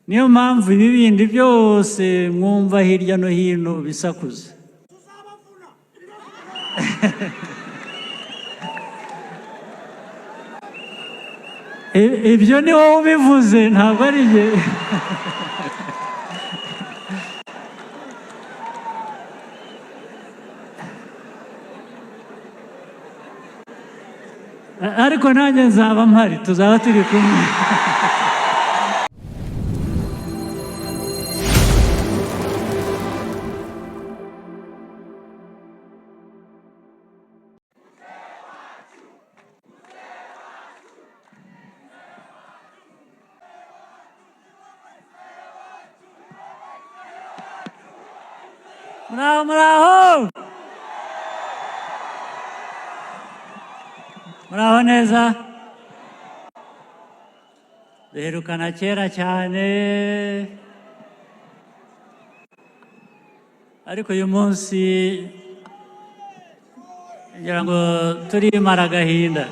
Niyo mpamvu ibi bindi byose mwumva hirya no hino bisakuza. Ibyo ni wowe ubivuze, ntabwo ari njye. Ariko nanjye nzaba mpari, tuzaba turi kumwe. Muraho, muraho, muraho neza. Duherukana kera cyane, ariko uyu munsi ngira ngo turimara agahinda.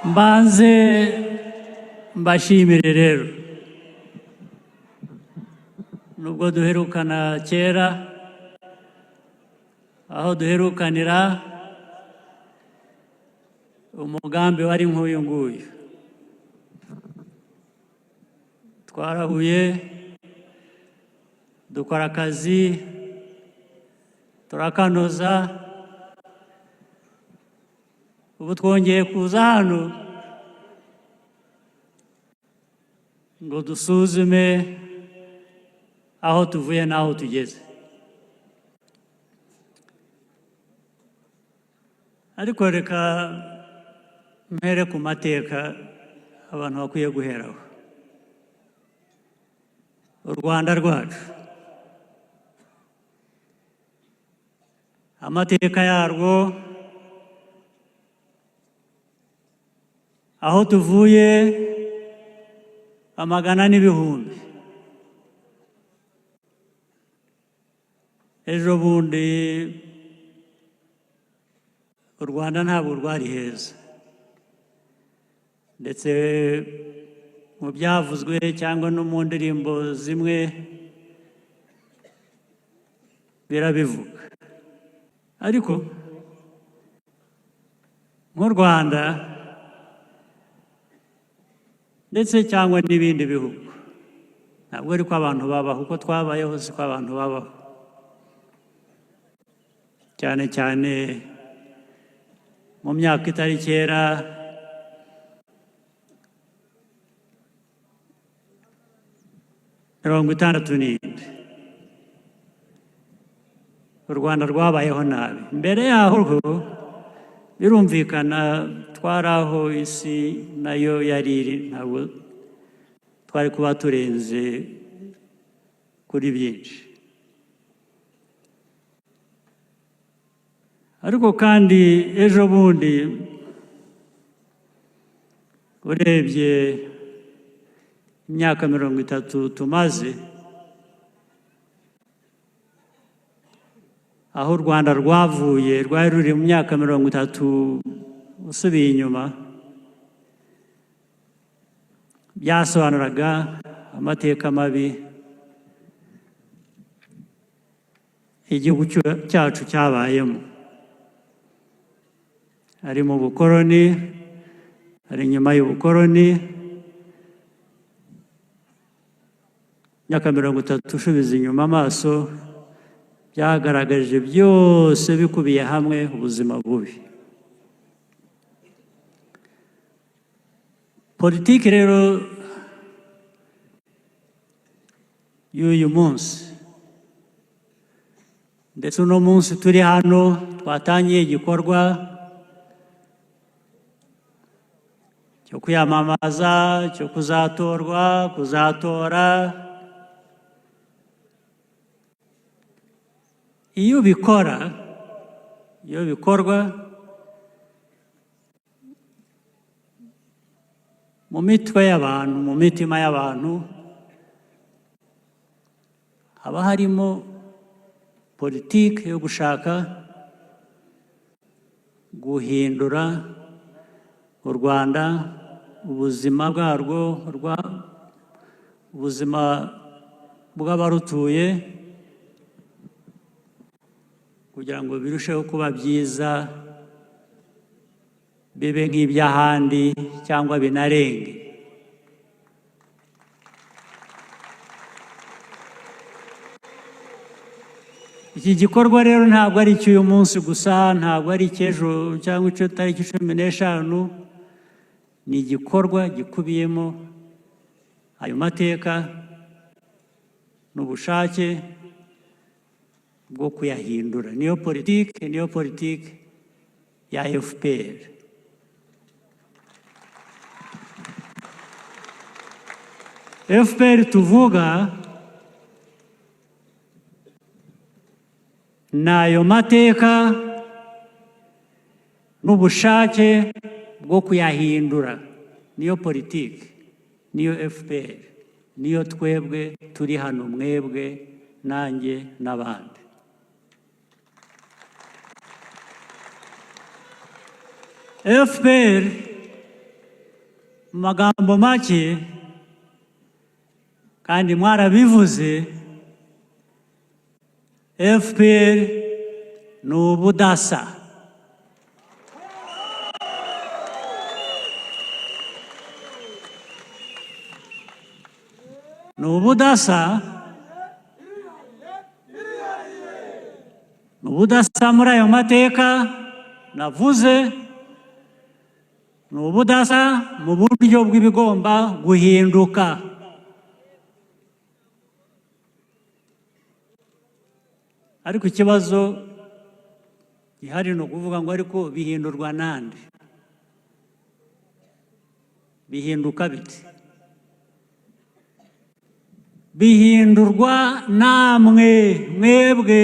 Mbanze mbashimire rero, nubwo duherukana kera, aho duherukanira umugambi wari nk'uyu nguyu. Twarahuye, dukora akazi, turakanoza. Ubu twongeye kuza hano ngo dusuzume aho tuvuye n'aho tugeze. Ariko reka mpere ku mateka abantu bakwiye guheraho. U Rwanda rwacu, amateka yarwo, aho tuvuye, amagana n'ibihumbi. Ejo bundi u Rwanda ntabwo rwari heza, ndetse mu byavuzwe cyangwa no mu ndirimbo zimwe birabivuga. Ariko nk'u Rwanda ndetse cyangwa n'ibindi bihugu, ntabwo ari ko abantu babaho. Uko twabayeho siko abantu babaho, cyane cyane mu myaka itari kera. 67, u Rwanda rwabayeho nabi. Mbere yaho ho birumvikana twari aho isi nayo yari iri, ntabwo twari kuba turenze kuri byinshi. Ariko kandi ejo bundi urebye imyaka 30 tumaze, aho u Rwanda rwavuye, rwari ruri mu myaka 30 usubiye inyuma, byasobanuraga amateka mabi igihugu cyacu cyabayemo, ari mu bukoroni, ari inyuma y'ubukoroni. Imyaka 30 usubiza inyuma amaso, byagaragaje byose bikubiye hamwe ubuzima bubi. Politiki rero y'uyu munsi, ndetse uno munsi turi hano twatangiye igikorwa cyo kwiyamamaza, cyo kuzatorwa, kuzatora, iyo ubikora, iyo bikorwa mu mitwe y'abantu, mu mitima y'abantu, Haba harimo politiki yo gushaka guhindura u Rwanda, ubuzima bwarwo, ubuzima bw'abarutuye, kugira ngo birusheho kuba byiza, bibe nk'iby'ahandi cyangwa binarenge. Iki gikorwa rero ntabwo ari icy'uyu munsi gusa, ntabwo ari icy'ejo cyangwa icyo tariki 15. Ni igikorwa gikubiyemo ayo mateka n'ubushake bwo kuyahindura. Niyo politiki ya FPR. FPR tuvuga ni ayo mateka n'ubushake bwo kuyahindura. Niyo politiki, niyo FPR, niyo twebwe turi hano, mwebwe nanjye n'abandi. FPR mu magambo make, kandi mwarabivuze, FPR ni ubudasa. Ni ubudasa, ni ubudasa muri ayo mateka navuze, ni ubudasa mu buryo bw'ibigomba guhinduka. Ariko ikibazo gihari ni ukuvuga ngo: ariko bihindurwa nande? Bihinduka bite? Bihindurwa namwe, mwebwe.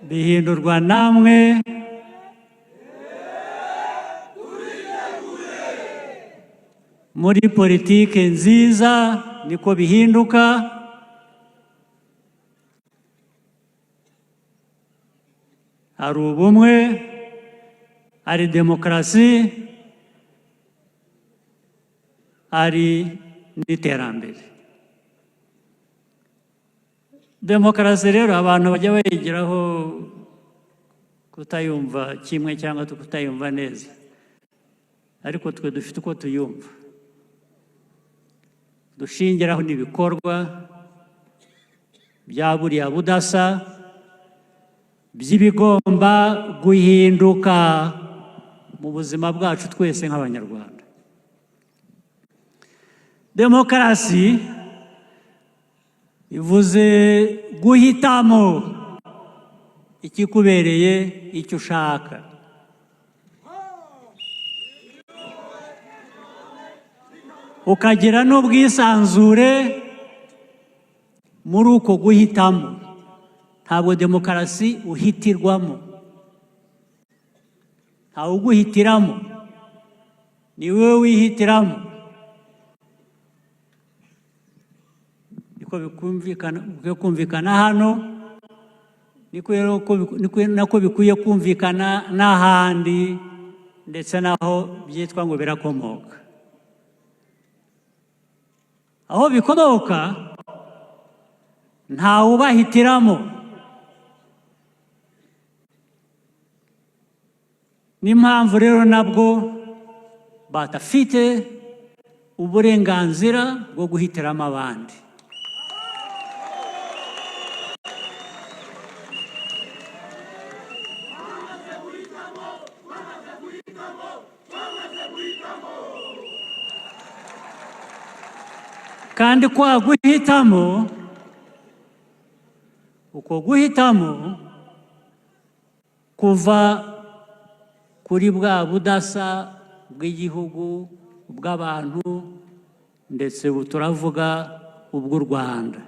Bihindurwa namwe muri politike nziza, niko bihinduka. Hari ubumwe, hari demokarasi, hari n'iterambere. Demokarasi rero abantu bajya bayigiraho kutayumva kimwe cyangwa kutayumva neza, ariko twe dufite uko tuyumva, dushingiraho n'ibikorwa bya buriya budasa by'ibigomba guhinduka mu buzima bwacu twese nk'Abanyarwanda. Demokarasi ivuze guhitamo ikikubereye, icyo ushaka. Ukagira n'ubwisanzure muri uko guhitamo. Ntabwo demokarasi uhitirwamo, ntawe uguhitiramo, ni wowe wihitiramo. Niko bikumvikana, bikwiye kumvikana hano, niko rero niko nako bikwiye kumvikana n'ahandi, ndetse n'aho byitwa ngo birakomoka. Aho bikomoka ntawe ubahitiramo. N'impamvu rero nabwo badafite uburenganzira bwo guhitiramo abandi. Kandi kwa guhitamo, uko guhitamo kuva kuri bwa budasa bw'igihugu, bw'abantu, ndetse ubu turavuga ubw'u Rwanda.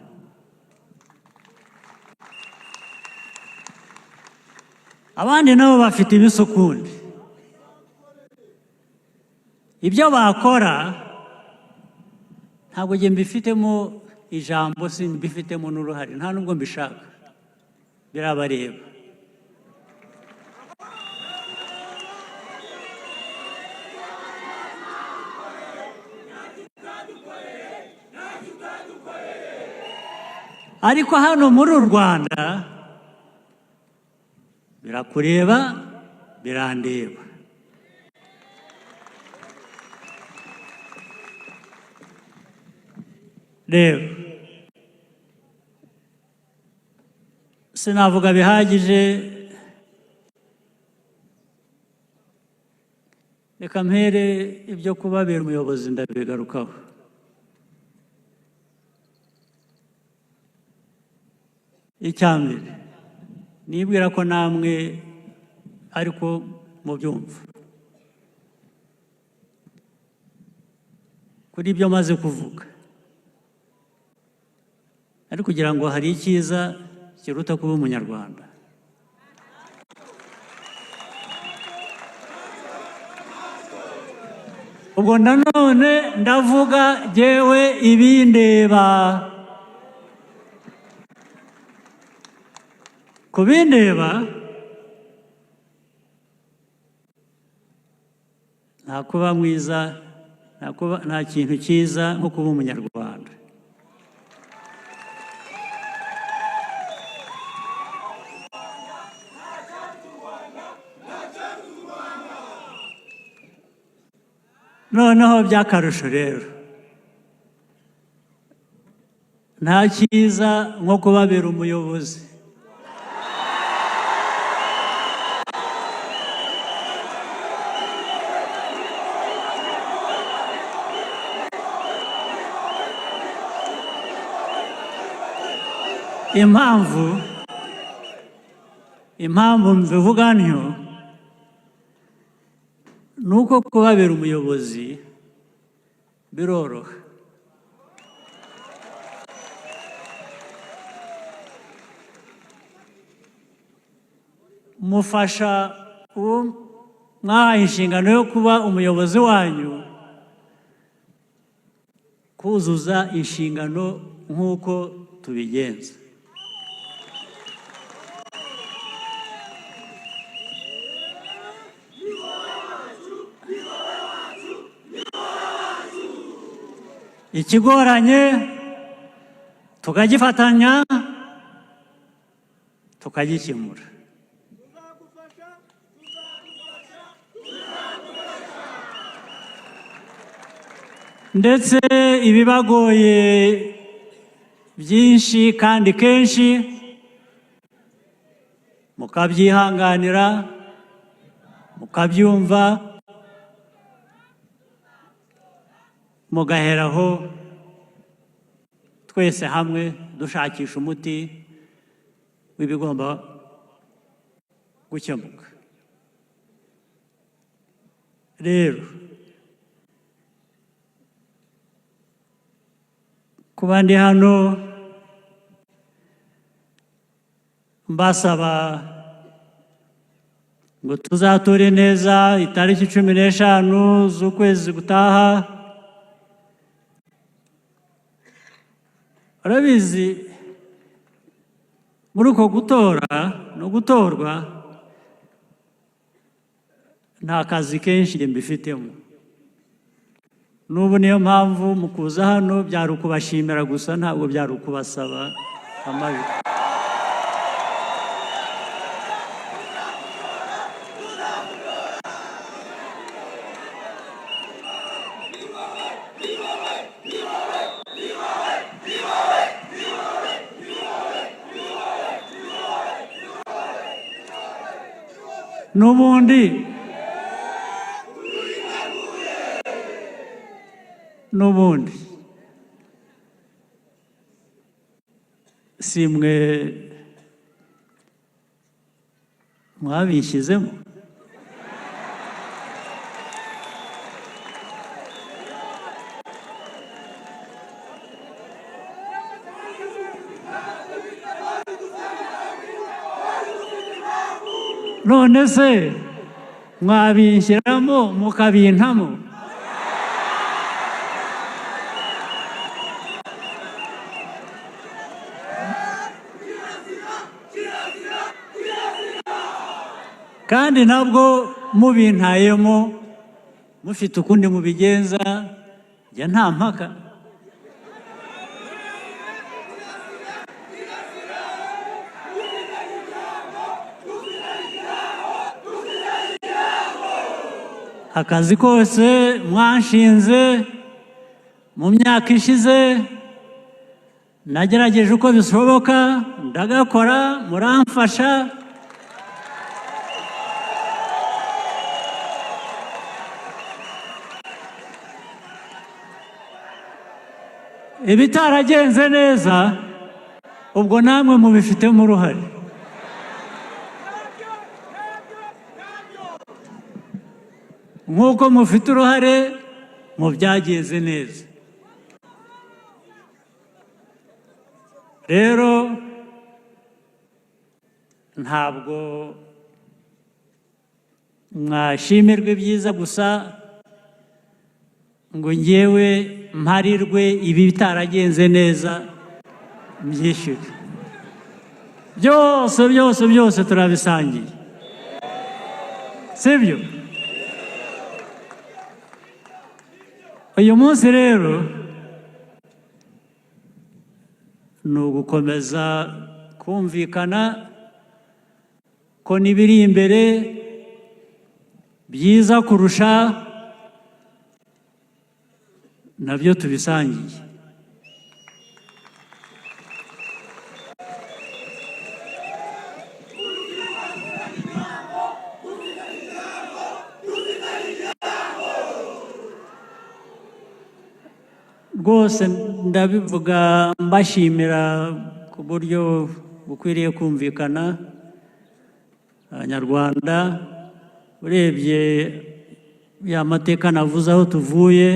Abandi nabo bafite ibisukundi, ibyo bakora ntabwo njye mbifitemo ijambo, simbifitemo n'uruhare, nta nubwo mbishaka, birabareba. Ariko hano muri uru Rwanda birakureba, birandeba. Rero sinavuga bihagije, reka mpere ibyo kubabera umuyobozi, ndabigarukaho. Icya mbere, nibwira ko namwe ariko mubyumva kuri ibyo maze kuvuga, ariko kugira ngo hari icyiza kiruta kuba Umunyarwanda? Ubwo nanone ndavuga jyewe ibindeba. Ku bindeba, nta kuba mwiza, nta kintu cyiza nko kuba Umunyarwanda. Noneho by'akarusho rero, nta cyiza nko kubabera umuyobozi. Impamvu mbivuga ntyo ni uko kubabera umuyobozi biroroha. Mufasha uwo mwahaye inshingano yo kuba umuyobozi wanyu kuzuza inshingano nk'uko tubigenza. Ikigoranye tukagifatanya, tukagikemura. Ndetse ibibagoye byinshi kandi kenshi mukabyihanganira, mukabyumva, mugaheraho twese hamwe dushakisha umuti w'ibigomba gukemuka. Rero kuba ndi hano mbasaba ngo tuzatore neza itariki 15 z'ukwezi gutaha, urabizi, muri uko gutora no gutorwa nta kazi kenshi mbifitemo n'ubu. Niyo mpamvu mu kuza hano byari ukubashimira gusa, ntabwo byari ukubasaba amajwi. N'ubundi si mwe mwabishyizemo? None se mwabinshyiramo mukabintamo? Kandi nabwo mubintayemo mufite ukundi mubigenza, njya nta mpaka. Akazi kose mwanshinze mu myaka ishize, nagerageje uko bishoboka ndagakora, muramfasha. Ibitaragenze neza, ubwo namwe mubifitemo uruhare, nk'uko mufite uruhare mu byagenze neza. Rero ntabwo mwashimirwa ibyiza gusa ngo ngewe mparirwe ibi bitaragenze neza mbyishyure. Byose, byose, byose turabisangiye, sibyo? Uyu munsi rero ni ugukomeza kumvikana ko n'ibiri imbere byiza kurusha nabyo tubisangiye. Rwose ndabivuga mbashimira ku buryo bukwiriye kumvikana. Abanyarwanda, urebye ya mateka navuze, aho tuvuye,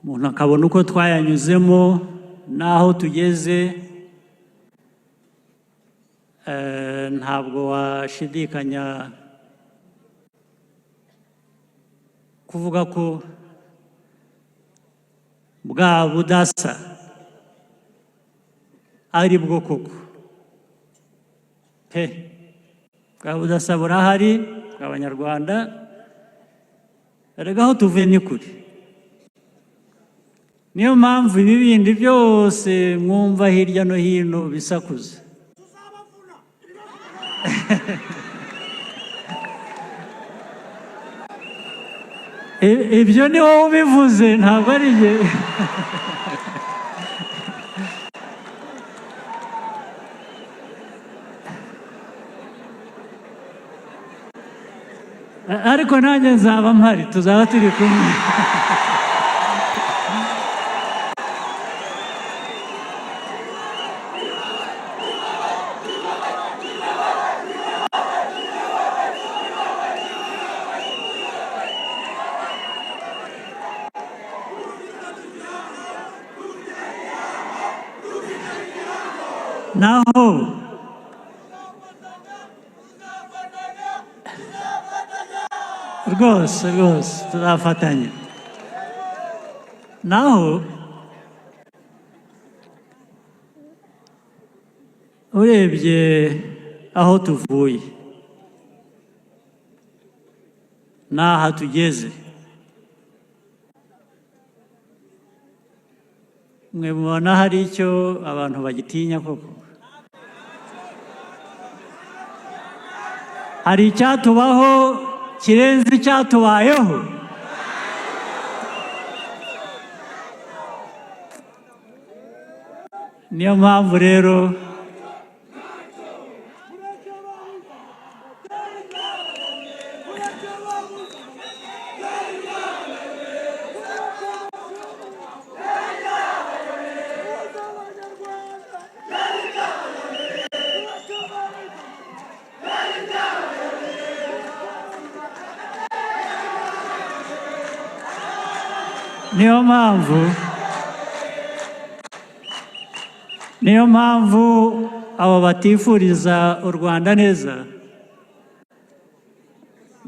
umuntu akabona uko twayanyuzemo n'aho tugeze, ntabwo washidikanya kuvuga ko bwa budasa ari bwo koko pe. Bwa budasa burahari bw'Abanyarwanda. Erega aho tuvuye ni kure. Niyo mpamvu ibi bindi byose mwumva hirya no hino bisakuza. Ibyo ni wowe ubivuze, ntabwo ari jye. Ariko nanjye nzaba mpari, tuzaba turi kumwe. Naho rwose, rwose tuzafatanya. Naho urebye aho tuvuye n'aha tugeze, mwe mubona hari icyo abantu bagitinya koko? Hari icyatubaho kirenze icyatubayeho? Niyo mpamvu rero niyo mpamvu Abo batifuriza u Rwanda neza,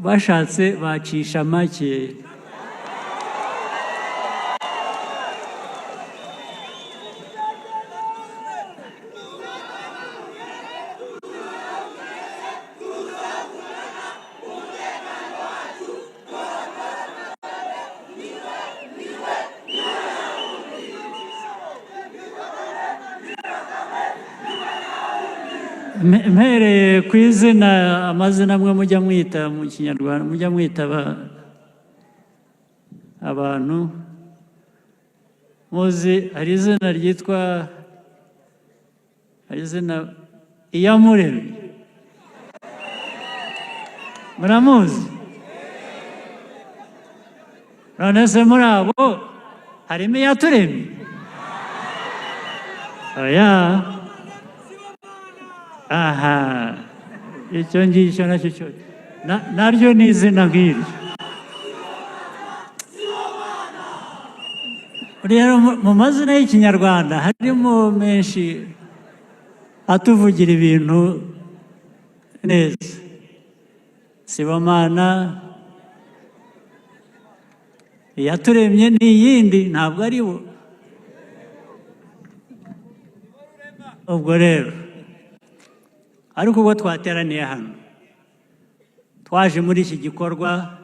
bashatse bacisha make. Mpereye ku izina, amazina amwe mujya mwita mu Kinyarwanda, mujya mwita abantu muzi, hari izina ryitwa, hari izina Iyamuremye, muramuzi? None se muri abo harimo Iyaturemye? Oya. Aha, icyo ngicyo nacyo cyo naryo ni izina nk'iryo. Rero mu mazina y'Ikinyarwanda harimo menshi atuvugira ibintu neza. Sibomana, Iyaturemye ni iyindi, ntabwo ari bo. Ubwo rero, ariko ubwo twateraniye hano, twaje muri iki gikorwa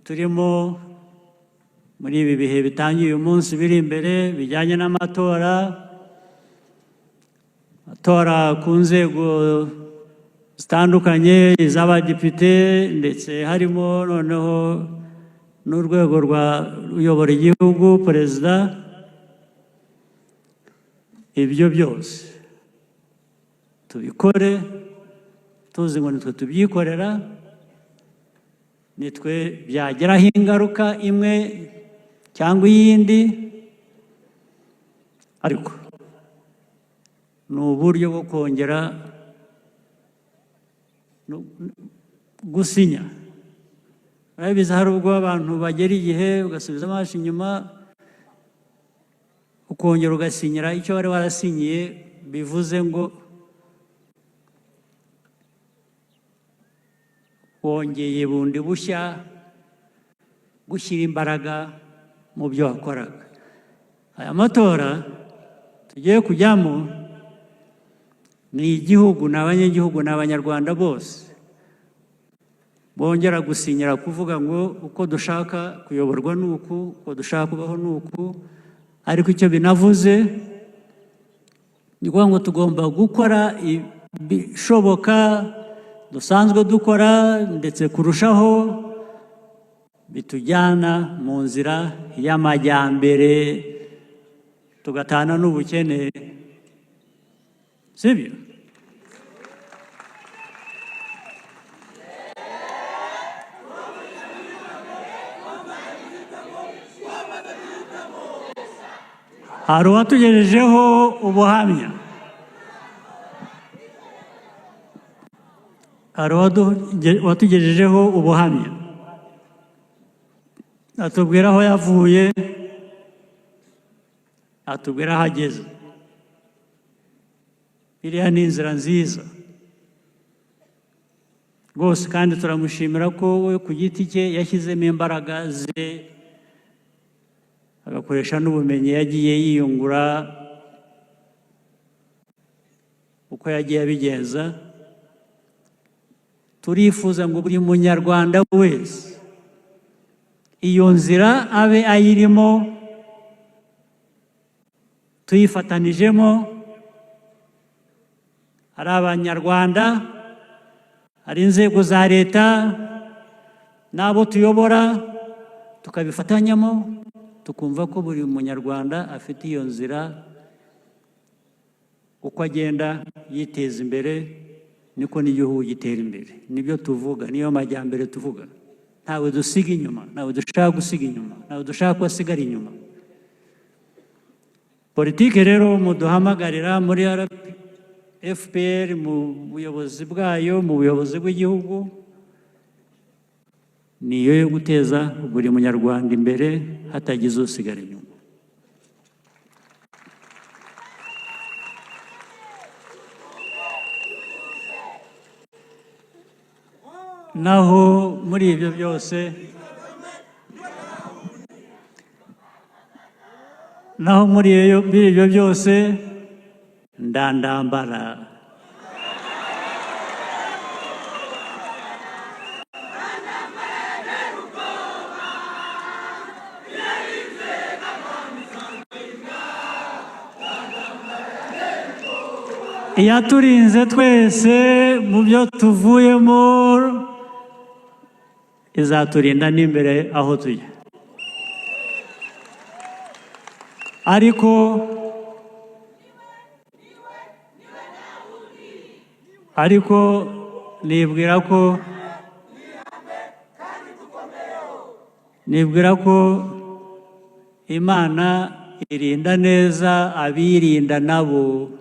turimo muri ibi bihe bitangiye uyu munsi, biri imbere, bijyanye n'amatora, amatora ku nzego zitandukanye, iz'abadepite, ndetse harimo noneho n'urwego rwa uyobora igihugu, perezida. Ibyo byose tubikore tuzi ngo nitwe tubyikorera, nitwe byagiraho ingaruka imwe cyangwa iyindi, ariko ni uburyo bwo kongera gusinya. Urabizi, hari ubwo abantu bagera igihe ugasubiza amaso inyuma, ukongera ugasinyira icyo wari warasinyiye, bivuze ngo wongeye bundi bushya gushyira imbaraga mu byo wakoraga. Aya matora tugiye kujyamo ni igihugu, ni abanyagihugu, ni Abanyarwanda bose bongera gusinyira kuvuga ngo uko dushaka kuyoborwa ni uku, uko dushaka kubaho ni uku. Ariko icyo binavuze ni ukuvuga ngo tugomba gukora ibishoboka dusanzwe dukora, ndetse kurushaho, bitujyana mu nzira y'amajyambere, tugatana n'ubukene, sibyo? Hari uwatugejejeho ubuhamya, hari uwatugejejeho ubuhamya, atubwira aho yavuye, atubwira aho ageze. Iriya ni inzira nziza rwose, kandi turamushimira ko we ku giti cye yashyizemo imbaraga ze, agakoresha n'ubumenyi yagiye yiyungura uko yagiye abigenza. Turifuza ngo buri Munyarwanda wese iyo nzira abe ayirimo, tuyifatanijemo, ari Abanyarwanda, ari inzego za leta n'abo tuyobora, tukabifatanyamo, tukumva ko buri Munyarwanda afite iyo nzira. Uko agenda yiteza imbere niko n'igihugu gitera imbere. Nibyo tuvuga, niyo majyambere tuvuga. Ntawe dusiga inyuma, ntawe dushaka gusiga inyuma, ntawe dushaka ko asigara inyuma. Politiki rero muduhamagarira muri FPR, mu buyobozi bwayo, mu buyobozi bw'igihugu, ni iyo yo guteza buri Munyarwanda imbere, hatagize usigara inyuma. Naho muri ibyo byose, naho muri ibyo byose, ndandambara. Iyaturinze twese mu byo tuvuyemo, izaturinda n'imbere aho tujya. Ariko nibwira ko Imana irinda neza abirinda, nabo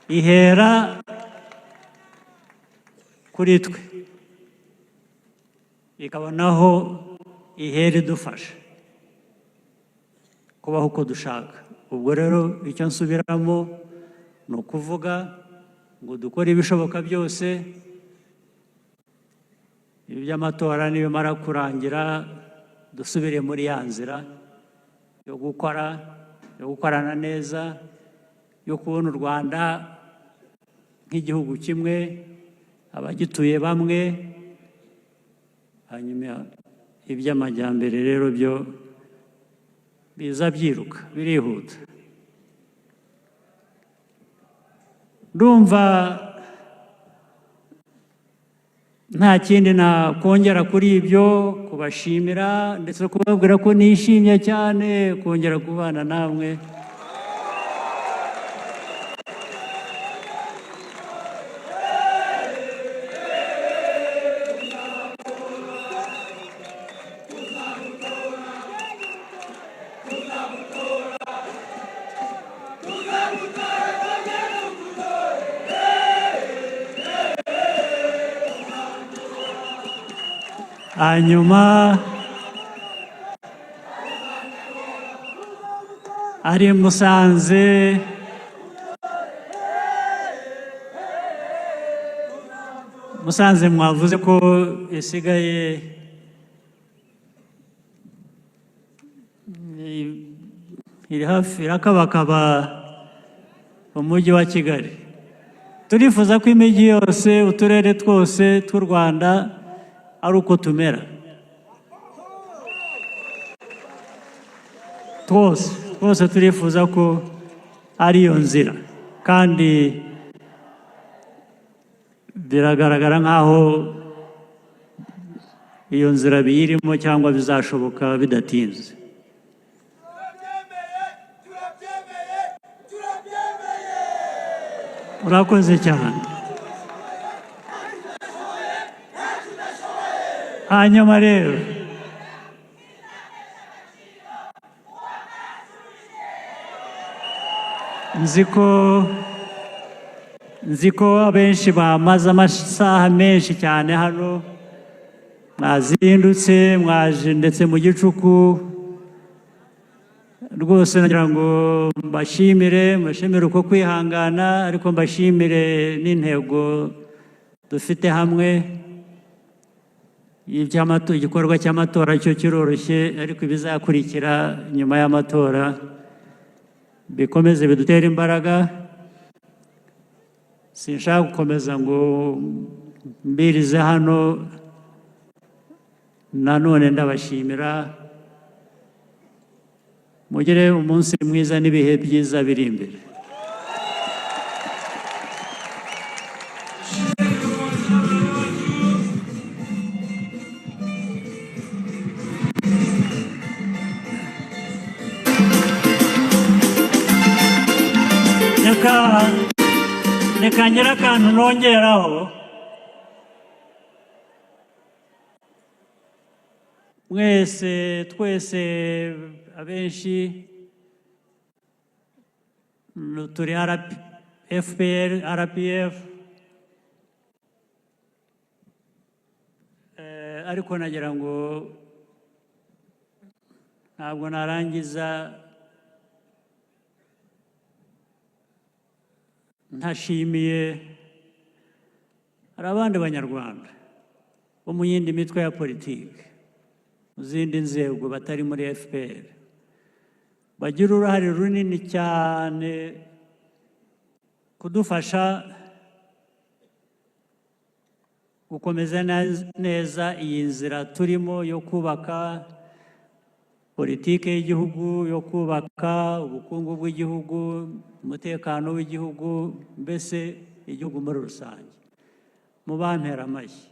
ihera kuri twe, ikabonaho ihera idufasha kubaho uko dushaka. Ubwo rero icyo nsubiramo ni ukuvuga ngo dukore ibishoboka byose, ibi by'amatora nibimara kurangira dusubire muri ya nzira yo gukora, yo gukorana neza, yo kubona u Rwanda nk'igihugu kimwe, abagituye bamwe. Hanyuma iby'amajyambere rero byo biza byiruka, birihuta. Ndumva nta kindi nakongera kuri ibyo, kubashimira ndetse no kubabwira ko nishimye cyane kongera kubana namwe. Hanyuma ari Musanze, mwavuze ko isigaye iri hafi, irakabakaba umujyi wa Kigali. Turifuza ko imijyi yose, uturere twose tw'u Rwanda ari uko tumera twose twose. Turifuza ko ari iyo nzira, kandi biragaragara nk'aho iyo nzira biyirimo cyangwa bizashoboka bidatinze. Turabyemeye, turabyemeye, turabyemeye! Urakoze cyane. Hanyuma rero nzi ko abenshi bamaze amasaha menshi cyane hano, mwazindutse, mwaje ndetse mu gicuku. Rwose nagira ngo mbashimire uko kwihangana, ariko mbashimire n'intego dufite hamwe. Igikorwa cy'amatora cyo kiroroshye, ariko ibizakurikira nyuma y'amatora bikomeze bidutere imbaraga. Sinshaka gukomeza ngo mbirize hano. Nanone ndabashimira, mugire umunsi mwiza n'ibihe byiza biri imbere. Reka ngire akantu nongeraho. Mwese, twese, abenshi turi RP, FPR, RPF. Ariko nagira ngo ntabwo narangiza ntashimiye Hari abandi Banyarwanda bo mu yindi mitwe ya politiki, mu zindi nzego, batari muri FPR, bagira uruhare runini cyane kudufasha gukomeza neza iyi nzira turimo yo kubaka politiki y'igihugu, yo kubaka ubukungu bw'igihugu, umutekano w'igihugu, mbese igihugu muri rusange. Mubampere amashyi.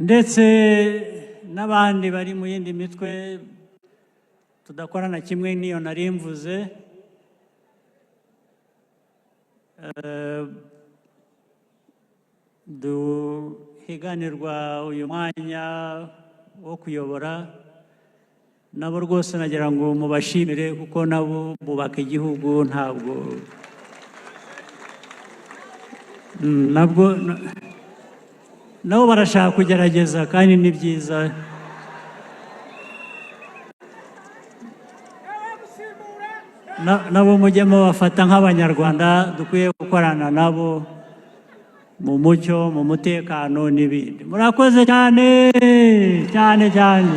Ndetse n'abandi bari mu yindi mitwe tudakorana kimwe n'iyo nari mvuze, duhiganirwa uyu mwanya wo kuyobora, nabo rwose nagira ngo mubashimire, kuko nabo bubaka igihugu. Ntabwo nabwo nabo barashaka kugerageza, kandi ni byiza. Nabo mujye mubafata nk'Abanyarwanda dukwiye gukorana nabo mu mucyo, mu mutekano n'ibindi. Murakoze cyane cyane cyane.